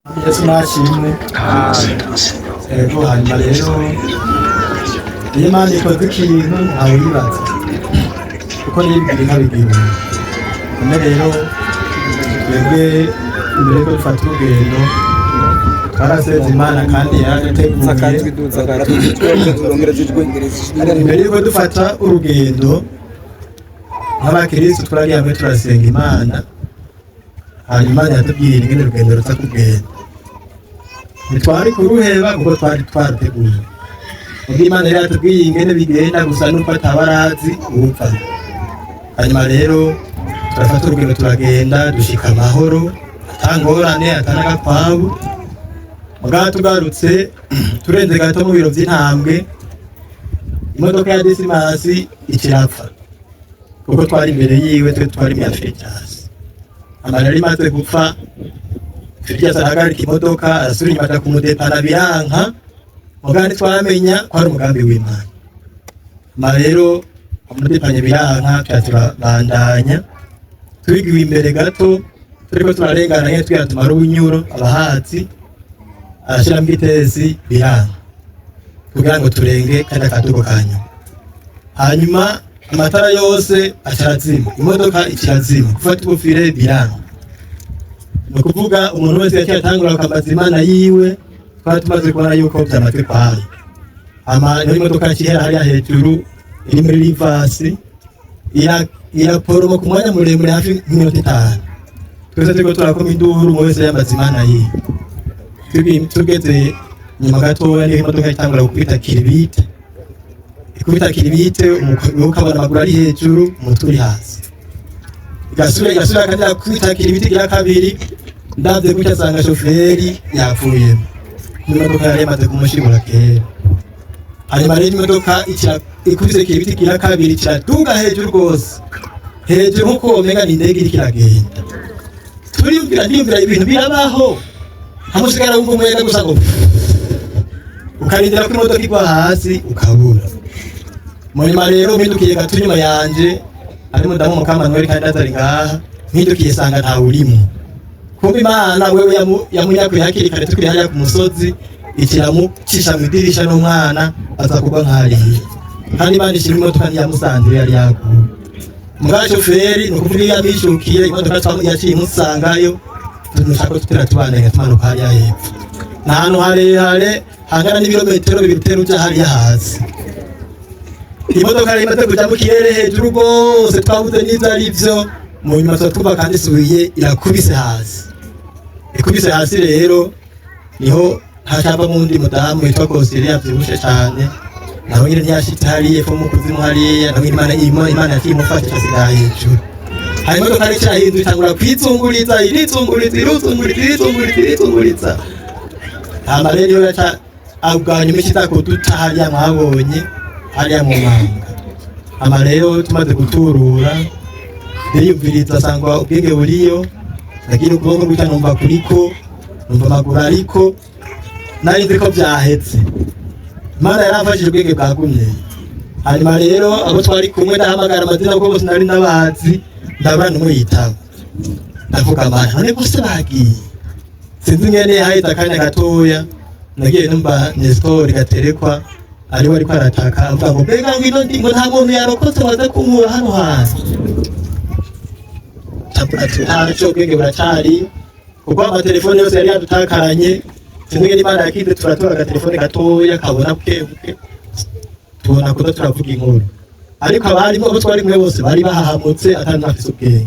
Yesu nashimwe. Ego, hanyuma rero iyo Imana ikoze ikintu ntawuyibaza, kuko niyibwira ikabigira. None rero twebwe imbere yuko dufata urugendo twarasenze Imana kandi yaraduteguye. Imbere yuko dufata urugendo nk'abakristo, twaragiye hamwe turasenga Imana, hanyuma Imana yatubwira ingene urugendo ruza kugenda. Ntitwari kuruheba kuko twari twarateguye. Ubwo Imana yari yatubwiye ingene bigenda, gusa nuko ataba arazi uwupfa. Hanyuma rero turafata urugendo, turagenda, dushika amahoro, ata ngorane, ata n'agakwabu. Mugabo tugarutse, turenze gato mu biro vy'intambwe, imodoka ya Disimasi ikirapfa, kuko twari imbere yiwe, twe twari mu ya Firitas. Amara yari imaze gupfa, Firitas arahagarika imodoka, arasubira inyuma aja kumudepana, biranka. Mugabo ntitwamenya ko ari umugambi w'Imana. Hama rero amudepanye biranka, tuca turabandanya. Twigiwe imbere gato, turiko turarengana nyene, twigira tumara ubunyuro abahatsi, arashiramwo itesi, biranka kugira ngo turenge kajya kadugo ka nyuma. Hanyuma amatara yose acarazima, imodoka ikirazima, gufata ubufire biranga. Ni ukuvuga umuntu wese yaciye atangura akamaza Imana yiwe. Twari tumaze kubona yuko byamaze kwanga. Hama niho imodoka yakihera hariya hejuru iri muri reverse, iraporoma ku mwanya muremure, hafi nk'iminota 5. Twese turiko turakoma induru, umwe wese yamaze Imana yiwe. Tugeze nyuma gatoya, niho imodoka itangura gukubita kiribite, ikubita kiribite, ukabona amaguru ari hejuru, umutwe uri hasi. Igasubira, igasubira kandi irakubita kiribite igira kabiri. Ndavye gutya asanga shoferi yapfuyemo, imodoka yari yamaze kumushibura kera. Hanyuma rero imodoka ikubise kiribite igira kabiri, kiraduga hejuru rwose, hejuru nkuko womenga ni indege iriko iragenda. Turiyumvira, ndiyumvira, ibintu birabaho hamusigara wumva umuyaga gusa ngo ukarindira ko imodoka igwa hasi ukabura. Munyuma rero mpindukiye gato inyuma yanje ari mudamu Mukamanweri, kandi atari ngaha. Mpindukiye sanga ntawurimo. Kumbe Imana wewe yamunyakuye hakiri kare tukiri hariya ku musozi, ikiramucisha mu idirisha n'umwana aza kugwa nk'hariya. Kandi Imana ishima, imodoka ntiyamusanze, yari yaguye. Mugabo shoferi, ni ukuvuga iyo yamishukiye imodoka yaciye imusangayo. Tumushaka tutera tubandanya tumanuka hariya hepfo. Ni ahantu harehare hangana n'ibirometero 2 utera uja hariya hasi. Imodoka yari imaze kuja mu kirere hejuru rwose, twabuze n'ivyo ari vyo. Mu nyuma tuba twumva kandi isubiye irakubise hasi. Ikubise hasi rero niho hacavamo uwundi mudamu witwa Kosire, yavyibushe cane. Nawe nyene ntiyashitse hariya epfo mu kuzimu hariya, nawe Imana yaciye imufasha, asigara hejuru. Hari imodoka rero irahinduka, itangura kwizunguriza, irizunguriza, iruzunguriza, irizunguriza, irizunguriza. Hama rero iyo yaca ubwa nyuma ikiza kuduta hariya mwabonye hariya mu manga. Hama rero tumaze guturura, ndiyumviriza asanga ubwenge buriyo. Nagira ukuboko gutya numva kuriko, numva amaguru ariko nari nzi ko vyahetse. Imana yaramfashije, ubwenge bwagumye. Hanyuma rero abo twari kumwe ndahamagara amazina, kuko bose nari ndabazi, ndabura n'umwe yitaba. Ndavuga: "Mana, none bose bagiye?" Sinzi ingene haheze akanya gatoya, nagiye numva Nestor Gaterekwa ariwe ariko arataka, avuga ngo: "Mbega ngwino ndi ngo nta muntu yarokotse waza kunkura hano hantu?" Ndavuga ati: "Ntaco, ubwenge buracari," kuko amatelefone yose yari yadutakaranye. Sinzi ingene Imana yakize, turatora agatelefone gatoya kabona buke buke, tubona kuza turavuga inkuru. Ariko abarimo, abo twari kumwe bose bari bahahamutse, atari n'afise ubwenge,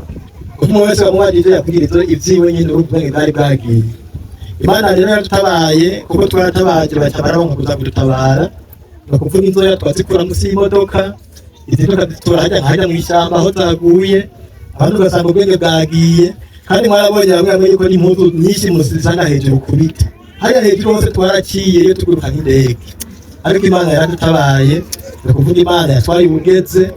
kuko umwe wese wamubajije yakubwira ivyo ivyiwe nyine, ubwenge bwari bwagiye. Imana rero yaradutabaye, kuko twaratabaje baca barabonka kuza kudutabara. Ni ukuvuga inzoya twazikura munsi y'imodoka, izindi tukazitora hajya hajya mu ishyamba aho zaguye. Abandi ugasanga ubwenge bwagiye. Kandi mwarabonye bamwe bamwe yuko n'impuzu nyinshi muzisanga hejuru ku biti hariya hejuru hose. Twaraciye iyo tuguruka nk'indege, ariko Imana yaradutabaye. Ni ukuvuga Imana yatwaye ubugeze,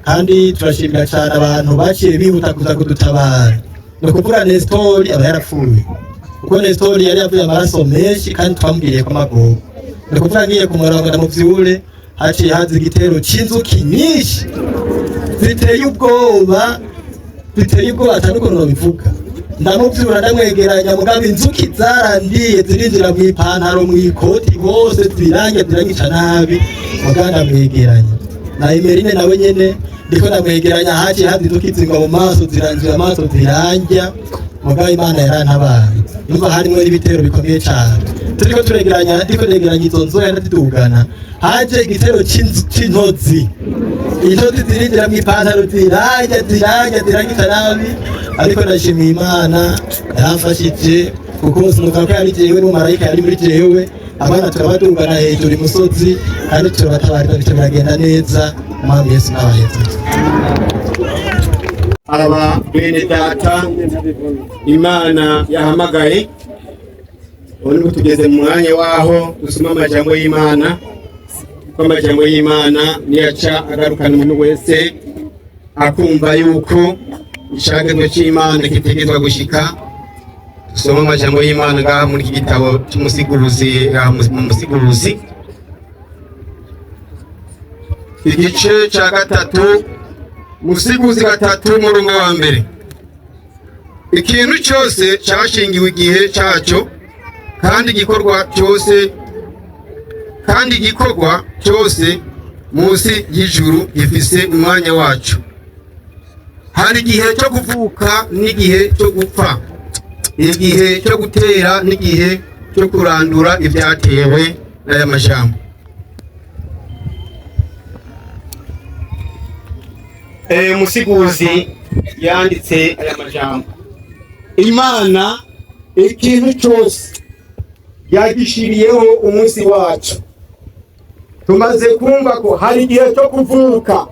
kandi turashimira cyane abantu baciye bihuta kuza kudutabara. Ni ukuvuga Nestori aba yarapfuye, kuko Nestori yari yavuye amaraso menshi, kandi twamubwiriye ko amaguru. Ni ukuvuga ngiye kumuraba ndamuvyure, haciye haza igitero c'inzuki nyinshi ziteye ubwoba, ziteye ubwoba atari ukuntu babivuga. Ndamuvyura, ndamwegeranya, mugabo inzuki zarandiye, zirinjira mw'ipantaro, mw'ikoti hose, zirange zirangica nabi, mugabo ndamwegeranya. Na Emerine nawe nyene ndiko ndamwegeranya, haciye haza inzuki zingwa mu maso, ziranjira amaso, zirandya, mugabo Imana yarantabaye. Numva harimwo n'ibitero bikomeye cane. Turiko turegeranya, ndiko ndegeranya izo nzoya ndazidugana, haje igitero c'intozi. Intozi zirinjira mw'ipantaro, zirarya, zirarya, zirangica nabi, ariko ndashimiye Imana yaramfashije, kuko sinuka ko yari jewe n'umumarayika yari muri jewe. Abana turabadugana hejuru imusozi kandi turabatabariza, bica biragenda neza. Umwami Yesu n'abaheza. Aba bene data Imana yahamagaye, ubu nibwo tugeze mu mwanya waho dusoma amajambo y'Imana, ko amajambo y'Imana niyaca agarukana umuntu wese akumva yuko icagezwe c'Imana kitegerezwa gushika. Dusoma amajambo y'Imana ngaha muri iki gitabo c'Umusiguruzi, mu Musiguruzi, igice ca 3, Musiguzi 3, murongo wa 1. Ikintu cyose cyashingiwe igihe cyaco, kandi igikorwa cyose munsi y'ijuru gifise umwanya waco. Hari igihe cyo kuvuka n'igihe cyo gupfa, igihe cyo gutera n'igihe cyo kurandura ibyatewe. N'aya majambo Musiguzi yanditse aya majambo: Imana ikintu cyose yagishiriyeho umunsi wacu. Tumaze kumva ko hari igihe cyo kuvuka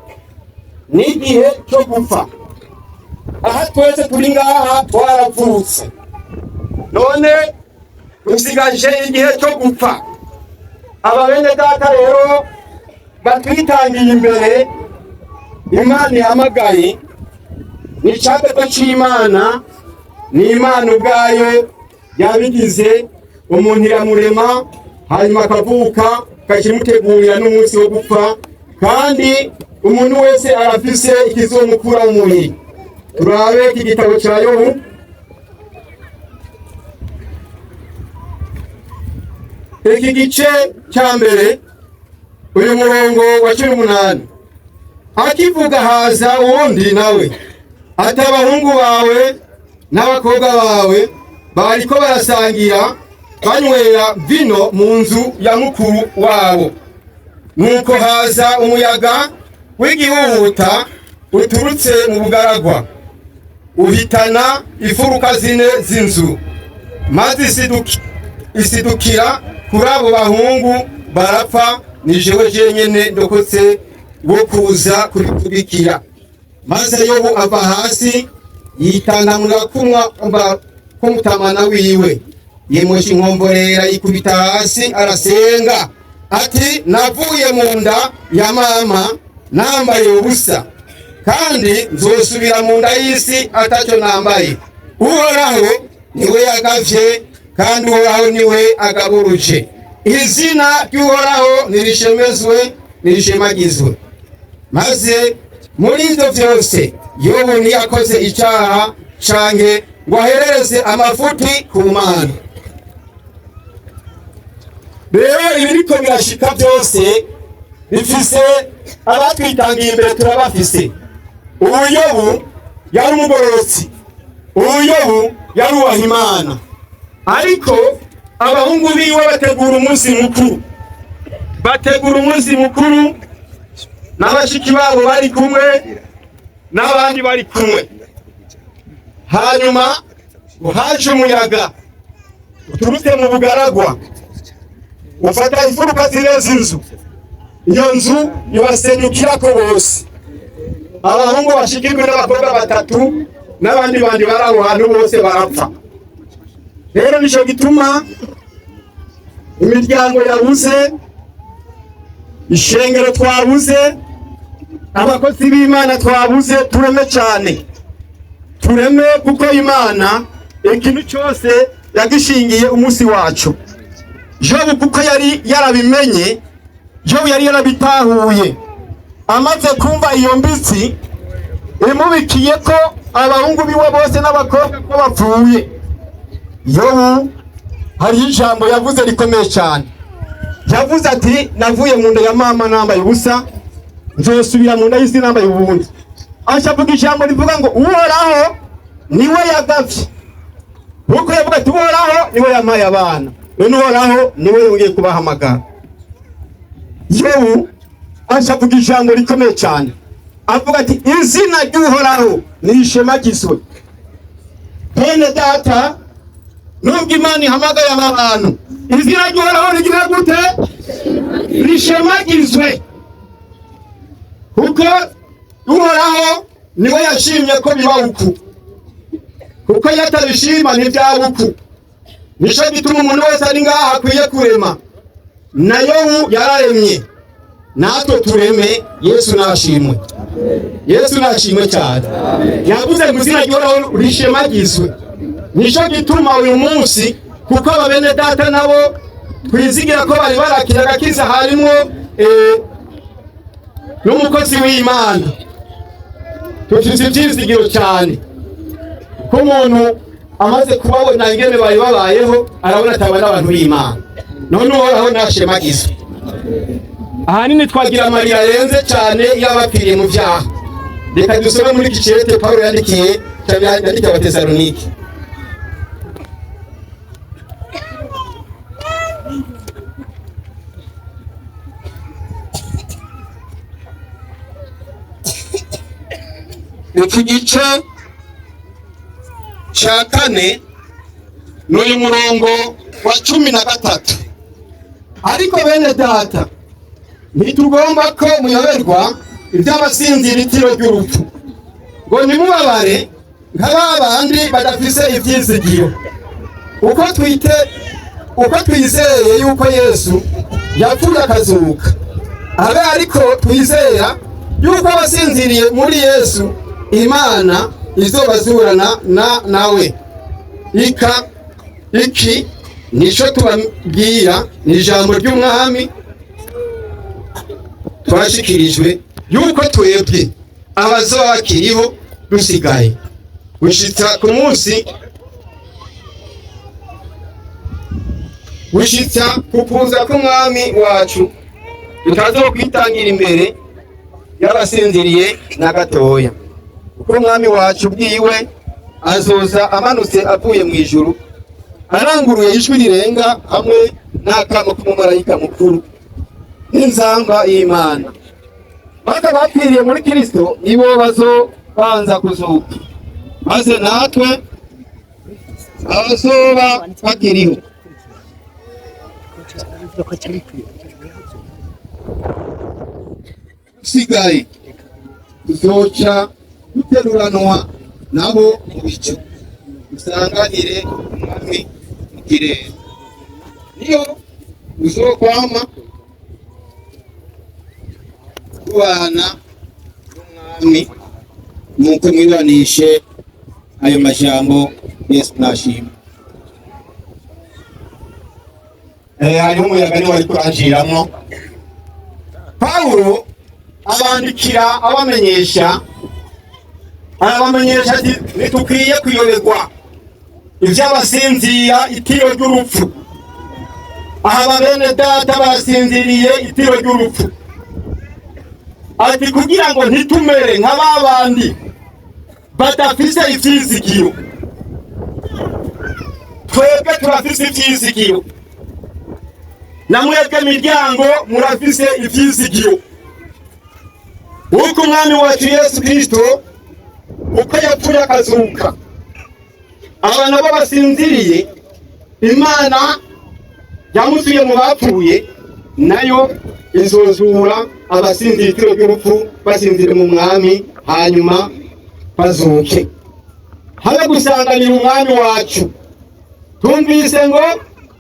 n'igihe cyo gupfa. Aha twese turi ngaha twaravutse, none dusigaje igihe cyo gupfa. Aba bene data rero batwitangiye imbere, Imana ihamagaye, ni icyagatwa c'Imana, ni Imana ubwayo yabigize. Umuntu iramurema, hanyuma akavuka, ikakimutegurira n'umunsi wo gupfa, kandi umuntu wese arafise ikizomukura mu mubiri. Turabe iki gitabo ca Yobu, iki gice cya 1, uyu murongo wa 18. Akivuga haza uwundi nawe ati: abahungu bawe n'abakobwa bawe bariko barasangira banywera vino mu nzu ya mukuru wabo, nuko haza umuyaga w'igihuhuta uturutse mu bugaragwa, uhitana ifuruka zine z'inzu, maze isidukira kuri abo bahungu, barapfa. Ni jewe jenyene ndokotse wo kuza kubikubikira. Maze Yobu ava hasi, yitanga mu gakumwa k'umutamana wiwe, yimosha inkomborera, yikubita hasi, arasenga ati: navuye mu nda ya mama nambaye ubusa, kandi nzosubira mu nda y'isi atacyo nambaye. Uhoraho niwe yagavye, kandi Uhoraho niwe agaburuje. Izina ry'Uhoraho nirishemezwe, nirishemagizwe. Maze muri ivyo vyose Yobu ntiyakoze icaha canke ngo aherereze amafuti ku Mana. Rero ibiriko birashika byose bifise abatwitangiye imbere, turabafise. Ubu Yobu yari umugororotsi, ubu Yobu yarubaha Imana, ariko abahungu biwe bategura umunsi mukuru, bategura umunsi mukuru n'abashiki babo bari kumwe n'abandi bari kumwe. Hanyuma haje umuyaga uturutse mu bugaragwa, ufata imfuruka zine z'inzu, iyo nzu ibasenyukirako bose, abahungu bashikirwe n'abakobwa 3 n'abandi bandi bari aho hantu bose barapfa. Rero nico gituma imiryango yabuze, ishengero twabuze, abakozi b'Imana twabuze. Tureme cyane, tureme, kuko Imana ikintu cyose yagishingiye umunsi wacu. Yobu kuko yari yarabimenye, Yobu yari yarabitahuye, amaze kumva iyo mbitsi imubikiye ko Abahungu biwe bose n'abakobwa ko bapfuye. Yobu hariho ijambo yavuze rikomeye cyane. Yavuze ati: "Navuye mu nda ya mama nambaye ubusa, nzosubira mu nda y'isi nambaye ubundi." Aca avuga ijambo rivuga ngo: "Uhoraho niwe yagavye." Nkuko yavuga ati: "Uhoraho niwe yampaye abana, none Uhoraho niwe yongeye kubahamagara." Yobu aca avuga ijambo rikomeye cyane, avuga ati: "Izina ry'Uhoraho nirishemagizwe." Bene data, nubwo Imana ihamagaye aba bantu, izina ry'Uhoraho rigira gute? Rishemagizwe, kuko Uhoraho niwe yashimye ko biba uku, kuko iyo atabishima ntibyaba uku. Nico gituma umuntu wese ari ngaha akwiye kurema. Na Yobu yararemye, natwe tureme. Yesu nashimwe, Yesu nashimwe cyane. Yavuze ngo izina ry'Uhoraho rishemagizwe. Nico gituma uyu munsi, kuko aba bene data nabo twizigira ko bari barakira agakiza, harimwo n'umukozi w'Imana, tufise ivyizigiro cyane ko umuntu amaze kubabona ingene bari babayeho, arabona ataba n'abantu b'Imana. None Uhoraho nashemagizwe. Ahanini twagira amarira arenze cyane iyo abapfiriye mu vyaha. Reka dusome muri iki kirete Pawulo yandikiye Abatesalonike. Iki gice cya kane, n'uyu murongo wa 13: "Ariko bene data, ntitugomba ko muyoberwa iby'abasinzira itiro ry'urupfu, ngo ntimubabare nka ba bandi badafise ivyizigiro. Uko twizeye yuko Yesu yapfuye akazuka, abe ariko twizera yuko abasinziriye muri Yesu Imana izobazurana na nawe. Iki nico tubabwira, ni ijambo ry'Umwami twashikirijwe, yuko twebwe abazoba bakiriho dusigaye gushitsa ku munsi, gushitsa ku kuza k'Umwami wacu, tutazokwitangira imbere y'abasinziriye na gatoya. Kuko Umwami wacu bwiwe azoza amanutse avuye mu ijuru, aranguruye ijwi rirenga, hamwe n'akamo k'umumarayika mukuru n'inzamba y'Imana. Maze abapfiriye muri Kristo nibo bazobanza kuzuka, maze natwe abazoba bakiriho dusigaye tuzoca duteruranwa nabo mu bicu, dusanganire Umwami mu kirere. Niyo uzokwama tubana n'Umwami." Nuko mwibanishe ayo majambo. Yesu nashima. Hariho umuyaga niwo wari kuranjiramwo. Pawulo abandikira abamenyesha, arabamenyesha ati: "Ntitukwiye kuyoberwa ivy'abasinzira itiro ry'urupfu." Aha bene data basinziriye itiro ry'urupfu. Ati: "Kugira ngo ntitumere nka ba bandi badafise ivyizigiro, twebwe turafise ivyizigiro. Na mwebwe miryango murafise ivyizigiro, uko Umwami wacu Yesu Kristo uko yapfuye akazuka, aba nabo basinziriye Imana yamuzuye mu bapfuye, nayo izozura abasinzira itiro ry'urupfu, basinzire mu Mwami, hanyuma bazuke, habe gusanganira Umwami wacu." Tumvise ngo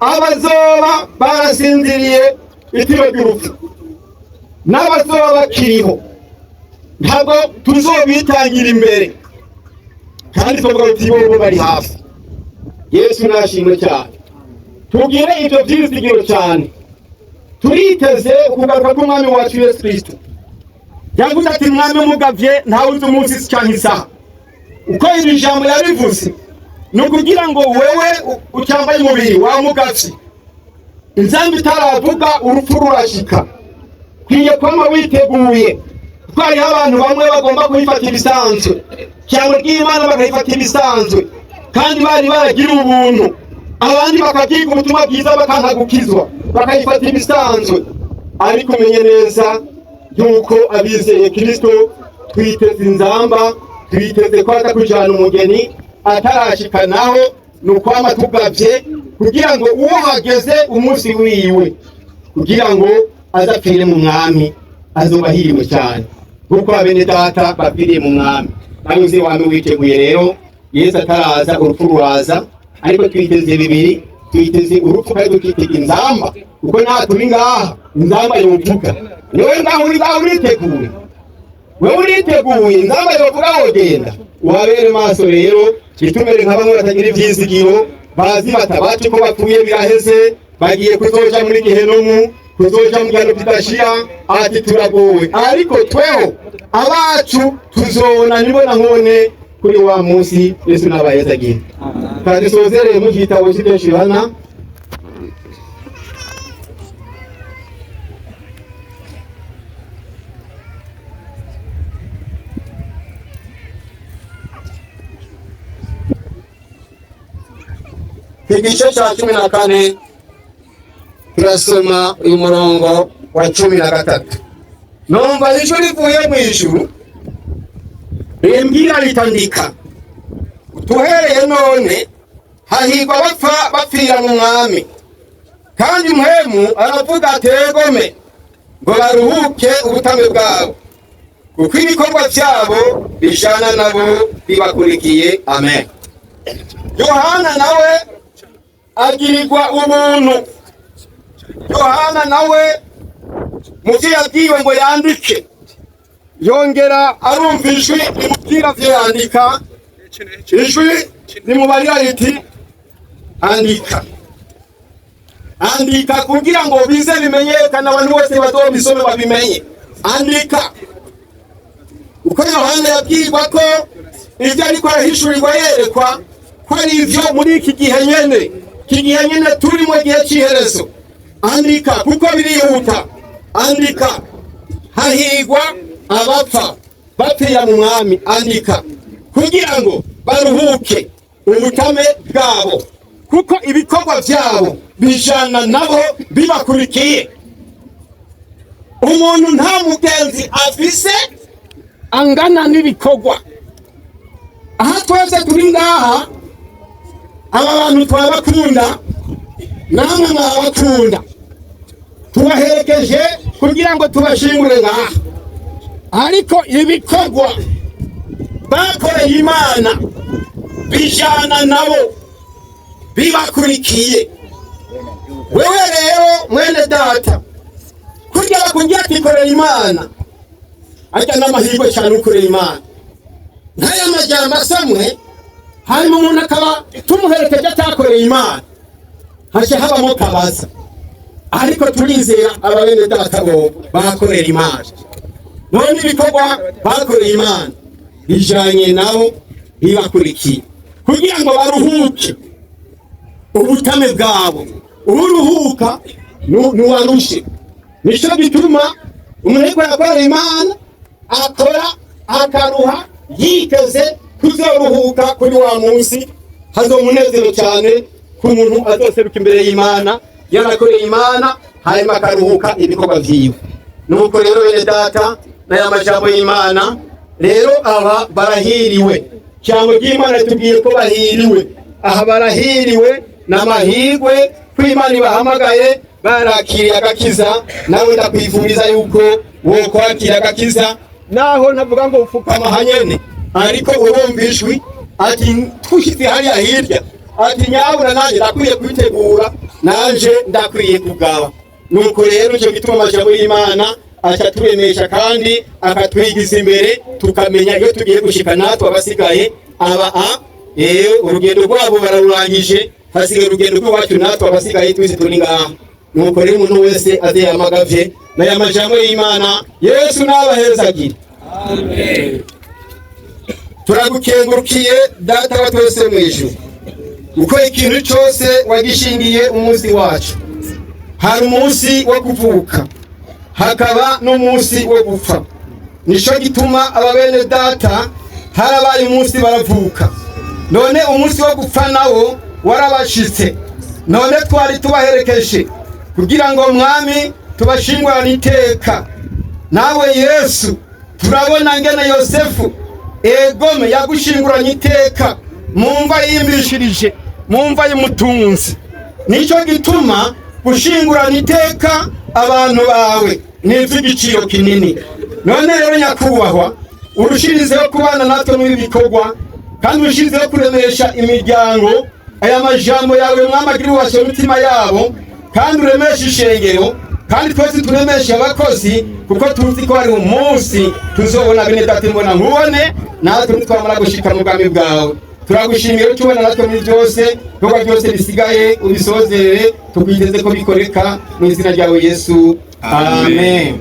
abazoba barasinziriye itiro ry'urupfu n'abazoba bakiriho ntabwo tuzobitangira imbere, kandi tuvuga tuti bobo bari hafi. Yesu nashimwe cyane. Tugire ibyo byizigiro cyane. Turiteze kugaruka k'Umwami wacu Yesu Kristo. Yavuze ati: "Mwami mugavye, ntawe uzi umunsi cyangwa isaha." Uko iri jambo yabivuze ni ukugira ngo wewe ucyambaye umubiri wamugavye, inzamba itaravuga urupfu rurashika, kwiye kwama witeguye, kuko hariho abantu bamwe bagomba kuyifata ibisanzwe, ijambo ry'Imana bakayifata ibisanzwe kandi bari baragira ubuntu, abandi bakabwiga ubutumwa bwiza bakanka gukizwa bakayifata ibisanzwe. Ariko umenye neza yuko abizeye Kristo twiteze inzamba, twiteze ko aza kujana umugeni atarashikanaho. Ni ukwama tugavye kugira ngo uwo hageze umunsi wiwe, kugira ngo azapfire mu Mwami, azoba ahiriwe cyane kuko abene data bapfiriye mu Mwami. Nawe uzi wame witeguye rero, Yesu ataraza urupfu ruraza, ariko twiteze bibiri: twiteze urupfu kandi tukitega inzamba, kuko nta turi ngaha inzamba yovuga. Niwe ngaho uri ngaho uriteguye, wewe uriteguye, inzamba yovuga wogenda. Wabere maso rero, itumere nka bamwe batagira ivyizigiro, bazi batabaci ko bapfuye biraheze, bagiye kuzoja muri gehenomu, kuzoja mu gihano kidashira, ati turagowe. Ariko tweho abacu tuzobona nibona nkone kuri wa munsi. Yesu n'abayezagiye. Kandi sozereye mu gitabo cy'Yohana igice cya 14, turasoma uyu murongo wa 13. Numva ijwi rivuye mu ijuru rimbwira ritandika: "Tuhereye none hahirwa bapfa bapfira mu Mwami." Kandi Mpwemu aravuga ati: "Egome, ngo baruhuke ubutame bwabo, kuko ibikorwa byabo bijana nabo bibakurikiye." Amen. Yohana nawe agirirwa ubuntu. Yohana nawe mu byo yabwiwe ngo yandike, yongera arumva ijwi rimubwira vyo yandika, ijwi rimubarira riti: "Andika, andika, kugira ngo bize bimenyekane, abantu bose bazobisome babimenye. Andika." Uko Yohana yabwirwa ko ibyo ariko arahishurirwa yerekwa ko ari ivyo muri iki gihe nyene, iki gihe nyene turimo, igihe c'iherezo. Andika kuko birihuta, andika. Hahirwa abapfa bapfira mu Mwami. Andika kugira ngo baruhuke ubutame bwabo, kuko ibikorwa byabo bijana nabo bibakurikiye. Umuntu nta mugenzi afise angana n'ibikorwa. Aha twese turi ngaha, aba bantu twabakunda, namwe mwabakunda, tubaherekeje kugira ngo tubashingure ngaha, ariko ibikorwa bakoreye Imana bijana nabo bibakurikiye. Wewe rero mwene data, kurya bakubwira ati korera Imana, arya n'amahirwe cyane ukorera Imana nk'aya majambo asamwe, hanyuma umuntu akaba tumuherekeje atakoreye Imana, haca habamo kabaza. Ariko turizera aba bene data bo bakorera Imana, none ibikorwa bakoreye Imana bijanye nabo bibakurikiye, kugira ngo baruhuke ubutame bwabo. Uruhuka ntiwarushe. Nico gituma umuntu ariko yakorera Imana akora akaruha yiteze kuzoruhuka kuri wa munsi. Hazoba umunezero cyane ku muntu azoseruka imbere y'Imana yarakoreye Imana, hanyuma akaruhuka ibikorwa vyiwe. Nuko rero bene data, n'aya majambo y'Imana rero, aba barahiriwe. Ijambo ry'Imana tubwiye ko bahiriwe. Aha barahiriwe, n'amahirwe ko Imana ibahamagaye barakiriye agakiza. Nawe ndakwifuriza yuko wokwakira agakiza, naho ntavuga ngo upfukama hanyene, ariko urumva ijwi ati twushyize hariya hirya, ati nyabura nanjye ndakwiye kwitegura, nanje ndakwiye kugaba. Nuko rero icyo gituma amajambo y'Imana aca turemesha kandi akatwigiza imbere, tukamenya iyo tugiye gushika natwe abasigaye. Aba a urugendo rwabo bararurangije, hasigaye urugendo rw'iwacu natwe abasigaye twese turi ngaha. Nuko rero umuntu wese aze yamagavye n'aya majambo y'Imana. Yesu n'abahezagire. Amen. Turagukengurukiye, Data wa twese mu ijuru, kuko ikintu cyose wagishingiye umunsi wacu. Hari umunsi wo kuvuka, hakaba n'umunsi wo gupfa. Nico gituma aba bene data harabaye umunsi baravuka, none umunsi wo gupfa nawo warabashitse. None twari tubaherekeje kugira ngo, Mwami, tubashingurane iteka. Nawe Yesu, turabona ngene Yosefu egome yagushinguranye iteka mu mva yimbishirije, mu mva y'umutunzi. Nicyo gituma gushingurana iteka abantu bawe ni iby'igiciro kinini. None rero, nyakubahwa, urushirizeho kubana natwe muri ibi bikorwa, kandi urushirizeho kuremesha imiryango. Aya majambo yawe, Mwami, agira ububasha mu mitima yabo, kandi uremeshe ishengero, kandi twese turemeshe abakozi, kuko tuzi ko hari umunsi tuzobona bene data imbona nkubone, natwe nitwamara gushika mu bwami bwawe. Turagushimiye tubona natwe muri byose. Ibikorwa byose bisigaye ubisozere, tukwiteze ko bikoreka mu izina ryawe Yesu, amen.